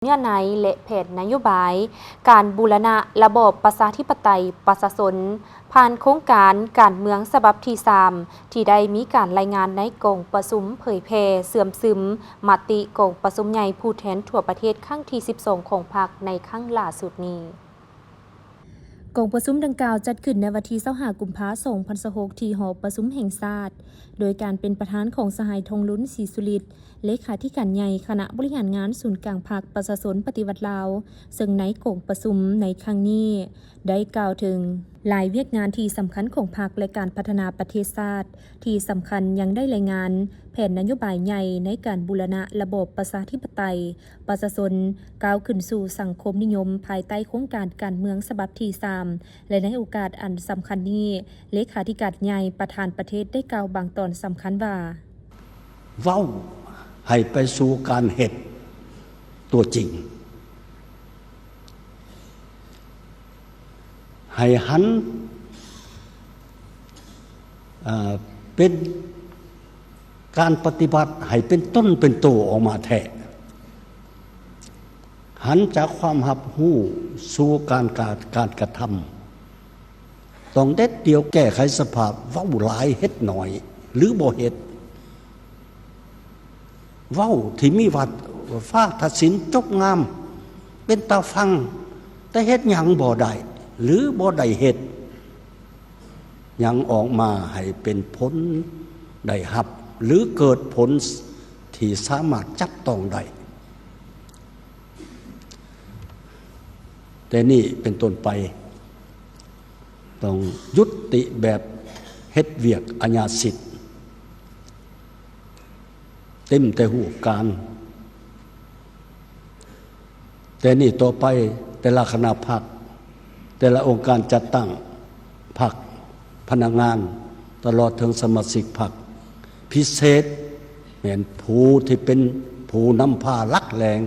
ເນື້ອໃນ ແລະ ແຜນນະໂຍບາຍ ການບູລະນະລະບອບປະຊາທິປະໄຕປະຊາຊົນ ຜ່ານໂຄງການການເມືອງສະບັບທີສາມ ທີ່ໄດ້ມີການລາຍງານໃນກອງປະຊຸມເຜີຍແຜ່ເຊື່ອມຊຶມມະຕິກອງປະຊຸມໃຫຍ່ຜູ້ແທນທົ່ວປະເທດຄັ້ງທີສິບສອງຂອງພັກໃນຄັ້ງລ່າສຸດນີ້. ກອງປະຊຸມດັ່ງກ່າວຈັດຂຶ້ນໃນວັນທີຊາວຫ້າ ກຸມພາ ສອງພັນຊາວຫົກ ທີ່ຫໍປະຊຸມແຫ່ງຊາດ ໂດຍການເປັນປະທານຂອງສະຫາຍ ທອງລຸນ ສີສຸລິດ ເລຂາທິການໃຫຍ່ຄະນະບໍລິຫານງານສູນກາງພັກປະຊາຊົນປະຕິວັດລາວ, ເຊິ່ງໃນກອງປະຊຸມໃນຄັ້ງນີ້ ໄດ້ກ່າວເຖິງລາຍວຽກງານທີ່ສຳຄັນຂອງພັກ ແລະ ການພັດທະນາປະເທດຊາດທີ່ສຳຄັນ, ຍັງໄດ້ລາຍງານແຜນນະໂຍບາຍໃຫຍ່ໃນການບູລະນະລະບອບປະຊາທິປະໄຕ ປະຊາຊົນ ກ້າວຂຶ້ນສູ່ສັງຄົມນິຍົມ ພາຍໃຕ້ໂຄງການການເມືອງສະບັບທີສາມ ແລະ ໃນໂອກາດອັນສຳຄັນນີ້, ເລຂາທິການໃຫຍ່ປະທານປະເທດໄດ້ກ່າວບາງຕອນສຳຄັນວ່າ: ເວົ້າໃຫ້ໄປສູ່ການເຮັດຕົວຈິງ, ໃຫ້ຫັນ ເອີ ເປັນການປະຕິບັດໃຫ້ເປັນຕົນເປັນໂຕອອກມາແທ້, ຫັນຈາກຄວາມຮັບຮູ້ສູ່ການ ການ ການກະທຳ. ຕ້ອງເດັດດ່ຽວແກ້ໄຂສະພາບ ເວົ້າຫຼາຍເຮັດໜ້ອຍ ຫຼື ບໍ່ເຮັດ. ເວົ້າທີ່ມີວ່າຟ້າຕັດສິນຈົບງາມ ເປັນຕາຟັງ, ແຕ່ເຮັດຫຍັງບໍ່ໄດ້ ຫຼື ບໍ່ໄດ້ເຮັດຫຍັງອອກມາໃຫ້ເປັນຜົນໄດ້ຮັບ ຫຼື ເກີດຜົນທີ່ສາມາດຈັບຕ້ອງໄດ້. ແຕ່ນີ້ເປັນຕົ້ນໄປ ຕ້ອງຍຸຕິແບບເຮັດວຽກອາຍາສິດ ເຕັມແຕ່ຮູບການ. ແຕ່ນີ້ຕໍ່ໄປ ແຕ່ລະຄະນະພັກ, ແຕ່ລະອົງການຈັດຕັ້ງພັກ, ພະນັກງານ, ຕະຫຼອດເຖິງສະມາຊິກພັກ, ພິເສດແມ່ນຜູ້ທີ່ເປັນຜູ້ນຳພາຫຼັກແຫຼ່ງ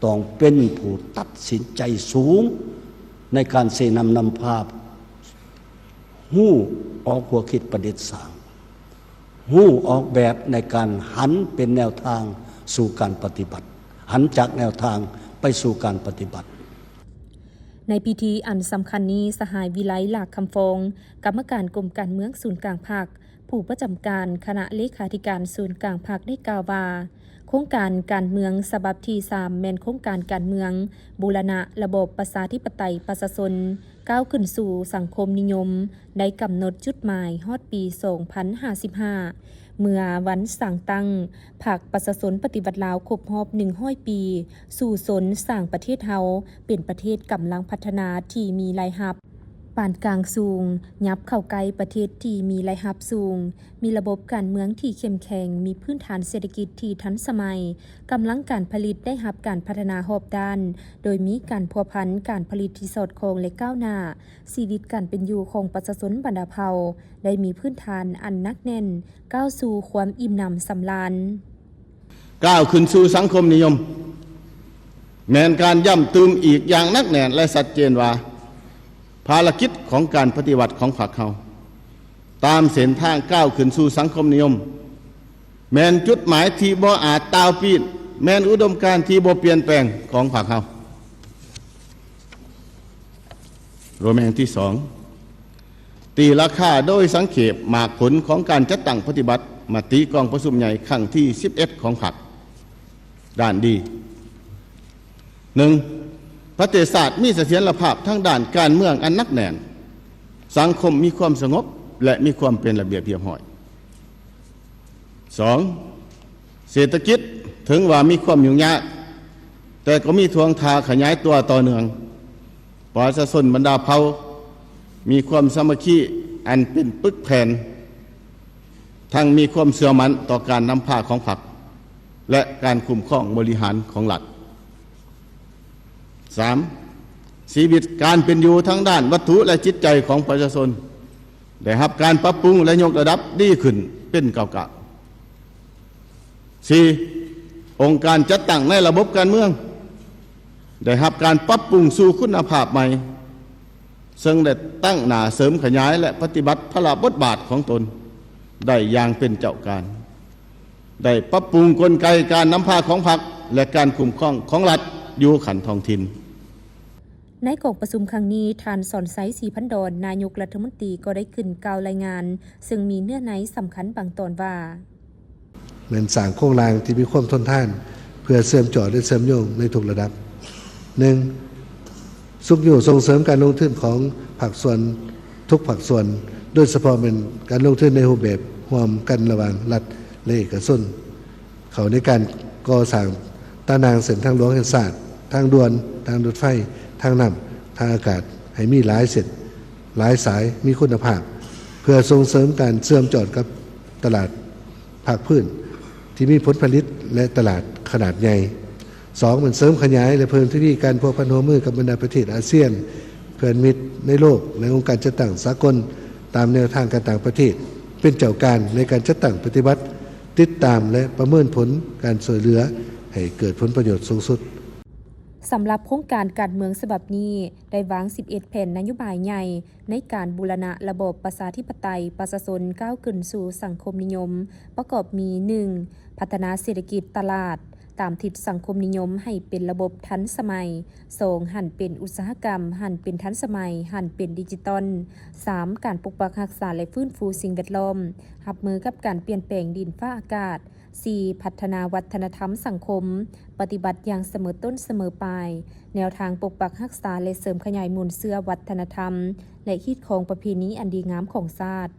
ຕ້ອງເປັນຜູ້ຕັດສິນໃຈສູງໃນການຊີ້ນຳນຳພາ, ຮູ້ອອກຫົວຄິດປະດິດສ້າງ, ຮູ້ອອກແບບໃນການຫັນເປັນແນວທາງສູ່ການປະຕິບັດ, ຫັນຈາກແນວທາງໄປສູ່ການປະຕິບັດ. ໃນພິທີອັນສຳຄັນນີ້, ສະຫາຍ ວິໄລ ຫຼາກຄຳຟອງ, ກຳມະການກົມການເມືອງສູນກາງພັກ, ຜູ້ປະຈຳການຄະນະເລຂາທິການສູນກາງພັກ ໄດ້ກ່າວວ່າ, ໂຄງການການເມືອງສະບັບທີສາມ ແມ່ນໂຄງການການເມືອງບູລະນະລະບອບປະຊາທິປະໄຕປະຊາຊົນ ກ້າວຂຶ້ນສູ່ສັງຄົມນິຍົມ ໄດ້ກຳນົດຈຸດໝາຍຮອດປີສອງພັນຫ້າສິບຫ້າ ເມື່ອວັນສ້າງຕັ້ງພັກປະຊາຊົນປະຕິວັດລາວຄົບຮອບໜຶ່ງຮ້ອຍປີ, ສູ້ຊົນສ້າງປະເທດເຮົາເປັນປະເທດກຳລັງພັດທະນາທີ່ມີລາຍຮັບ ປານກາງສູງ, ຫຍັບເຂົ້າໃກ້ປະເທດທີ່ມີລາຍຮັບສູງ, ມີລະບົບການເມືອງທີ່ເຂັ້ມແຂງ, ມີພື້ນຖານເສດຖະກິດທີ່ທັນສະໄໝ, ກຳລັງການຜະລິດໄດ້ຮັບການພັດທະນາຮອບດ້ານ, ໂດຍມີການພົວພັນການຜະລິດທີ່ສອດຄ່ອງ ແລະ ກ້າວໜ້າ, ຊີວິດການເປັນຢູ່ຂອງປະຊາຊົນບັນດາເຜົ່າໄດ້ມີພື້ນຖານອັນໜັກແໜ້ນ, ກ້າວສູ່ຄວາມອີ່ມໜຳສຳລານ. ກ້າວຂຶ້ນສູ່ສັງຄົມນິຍົມ ແມ່ນການຢ້ຳຕື່ມອີກຢ່າງໜັກແໜ້ນ ແລະ ຊັດເຈນວ່າ ພາລະກິດຂອງການປະຕິວັດຂອງພັກເຮົາ ຕາມເສັ້ນທາງກ້າວຂຶ້ນສູ່ສັງຄົມນິຍົມ ແມ່ນຈຸດໝາຍທີ່ບໍ່ອາດຕ່າວປີ້ນ, ແມ່ນອຸດົມການທີ່ບໍ່ປ່ຽນແປງຂອງພັກເຮົາ. ໂລແມງທີສອງ ຕີລາຄາໂດຍສັງເຂບໝາກຜົນຂອງການຈັດຕັ້ງປະຕິບັດມະຕິກອງປະຊຸມໃຫຍ່ຄັ້ງທີສິບເອັດຂອງພັກ. ດ້ານດີ ໜຶ່ງ ປະເທດຊາດມີສະຖຽນລະພາບທາງດ້ານການເມືອງອັນໜັກແໜ້ນ, ສັງຄົມມີຄວາມສະຫງົບ ແລະ ມີຄວາມເປັນລະບຽບຮຽບຮ້ອຍ. ສອງ ເສດຖະກິດເຖິງວ່າມີຄວາມຫຍຸ້ງຍາກ, ແຕ່ກໍມີທ່ວງທ່າຂະຫຍາຍຕົວຕໍ່ເນື່ອງ. ປະຊາຊົນບັນດາເຜົ່າມີຄວາມສາມັກຄີອັນເປັນປຶກແຜ່ນ, ທັງມີຄວາມເຊື່ອໝັ້ນຕໍ່ການນຳພາຂອງພັກ ແລະ ການຄຸ້ມຄອງບໍລິຫານຂອງລັດ. ສາມ ຊີວິດການເປັນຢູ່ທາງດ້ານວັດຖຸ ແລະ ຈິດໃຈຂອງປະຊາຊົນ ໄດ້ຮັບການປັບປຸງ ແລະ ຍົກລະດັບດີຂຶ້ນເປັນກ້າວໆ. ສີ່ ອົງການຈັດຕັ້ງໃນລະບົບການເມືອງ ໄດ້ຮັບການປັບປຸງສູ່ຄຸນນະພາບໃໝ່, ເຊິ່ງໄດ້ຕັ້ງໜ້າເສີມຂະຫຍາຍ ແລະ ປະຕິບັດພາລະບົດບາດຂອງຕົນໄດ້ຢ່າງເປັນເຈົ້າການ. ໄດ້ປັບປຸງກົນໄກການນຳພາຂອງພັກ ແລະ ການຄຸ້ມຄອງຂອງລັດ ຢູ່ຂັ້ນທ້ອງຖິ່ນ. ໃນກອງປະຊຸມຄັ້ງນີ້, ທ່ານ ສອນໄຊ ສີພັນດອນ ນາຍົກລັດຖະມົນຕີ ກໍໄດ້ຂຶ້ນກ່າວລາຍງານ, ເຊິ່ງມີເນື້ອໃນສຳຄັນບາງຕອນວ່າ ແມ່ນສ້າງໂຄງລ່າງທີ່ມີຄວາມທົນທານ ເພື່ອເຊື່ອມຈອດ ແລະ ເຊື່ອມໂຍງໃນທຸກລະດັບ. ໜຶ່ງ, ຊຸກຍູ້ສົ່ງເສີມການລົງທຶນຂອງພາກສ່ວນ, ທຸກພາກສ່ວນ, ໂດຍສະເພາະແມ່ນການລົງທຶນໃນຮູບແບບຮ່ວມກັນລະຫວ່າງລັດ ແລະ ເອກະຊົນ ເຂົ້າໃນການກໍ່ສ້າງຕາໜ່າງເສັ້ນທາງຫຼວງແຫ່ງຊາດ, ທາງດ່ວນ, ທາງລົດໄຟ, ທາງນ້ຳ, ທາງອາກາດ ໃຫ້ມີຫຼາຍເສັ້ນ, ຫຼາຍສາຍ, ມີຄຸນນະພາບ, ເພື່ອສົ່ງເສີມການເຊື່ອມຈອດກັບຕະຫຼາດພາກພື້ນທີ່ມີຜົນຜະລິດ ແລະ ຕະຫຼາດຂະໜາດໃຫຍ່. ສອງ, ແມ່ນເສີມຂະຫຍາຍ ແລະ ເພີ່ມທະວີການພົວພັນຮ່ວມມືກັບບັນດາປະເທດອາຊຽນ, ເພື່ອນມິດໃນໂລກ ແລະ ອົງການຈັດຕັ້ງສາກົນ ຕາມແນວທາງການຕ່າງປະເທດ ເປັນເຈົ້າການໃນການຈັດຕັ້ງປະຕິບັດ, ຕິດຕາມ ແລະ ປະເມີນຜົນການຊ່ວຍເຫຼືອໃຫ້ເກີດຜົນປະໂຫຍດສູງສຸດ. ສຳລັບໂຄງການການເມືອງສະບັບນີ້ ໄດ້ວາງສິບເອັດແຜນນະໂຍບາຍໃຫຍ່ ໃນການບູລະນະລະບອບປະຊາທິປະໄຕ ປະຊາຊົນກ້າວຂຶ້ນສູ່ສັງຄົມນິຍົມ ປະກອບມີ ໜຶ່ງ ພັດທະນາເສດຖະກິດຕະຫຼາດ ຕາມທິດສັງຄົມນິຍົມໃຫ້ເປັນລະບົບທັນສະໄໝ, ສອງ ຫັນເປັນອຸດສາຫະກຳ, ຫັນເປັນທັນສະໄໝ, ຫັນເປັນດິຈິຕອນ, ສາມ ການປົກປັກຮັກສາ ແລະ ຟື້ນຟູສິ່ງແວດລ້ອມ, ຮັບມືກັບການປ່ຽນແປງດິນຟ້າອາກາດ, ສີ່ ພັດທະນາວັດທະນະທຳສັງຄົມ, ປະຕິບັດຢ່າງສະເໝີຕົ້ນສະເໝີປາຍ, ແນວທາງປົກປັກຮັກສາ ແລະ ເສີມຂະຫຍາຍມູນເຊື້ອວັດທະນະທຳ ແລະ ຮີດຄອງປະເພນີອັນດີງາມຂອງຊາດ,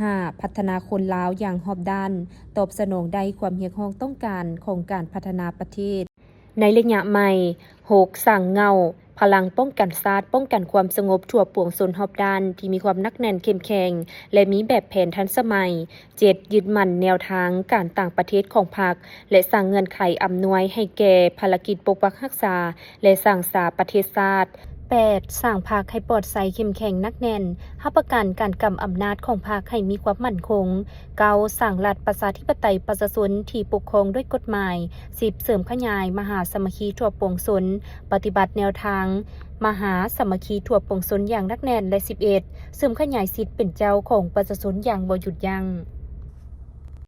ຫ້າ ພັດທະນາຄົນລາວຢ່າງຮອບດ້ານ, ຕອບສະໜອງໄດ້ຄວາມຮຽກຮ້ອງຕ້ອງການຂອງການພັດທະນາປະເທດໃນໄລຍະໃໝ່, ຫົກ ສ້າງເຫງົ້າພະລັງປ້ອງກັນຊາດ, ປ້ອງກັນຄວາມສະຫງົບທົ່ວປວງຊົນຮອບດ້ານ ທີ່ມີຄວາມໜັກແໜ້ນເຂັ້ມແຂງ ແລະ ມີແບບແຜນທັນສະໄໝ, ເຈັດ ຍຶດໝັ້ນແນວທາງການຕ່າງປະເທດຂອງພັກ ແລະ ສ້າງເງື່ອນໄຂອຳນວຍໃຫ້ແກ່ພາລະກິດປົກປັກຮັກສາ ແລະ ສ້າງສາປະເທດຊາດ, ແປດ ສ້າງພັກໃຫ້ປອດໃສເຂັ້ມແຂງໜັກແໜ້ນ, ຮັບປະກັນການກຳອຳນາດຂອງພັກໃຫ້ມີຄວາມໝັ້ນຄົງ, ເກົ້າ ສ້າງລັດປະຊາທິປະໄຕປະຊາຊົນທີ່ປົກຄອງດ້ວຍກົດໝາຍ, ສິບ ເສີມຂະຫຍາຍມະຫາສາມັກຄີທົ່ວປວງຊົນ, ປະຕິບັດແນວທາງມະຫາສາມັກຄີທົ່ວປວງຊົນຢ່າງໜັກແໜ້ນ ແລະ ສິບເອັດ ເສີມຂະຫຍາຍສິດເປັນເຈົ້າຂອງປະຊາຊົນຢ່າງບໍ່ຢຸດຢັ້ງ.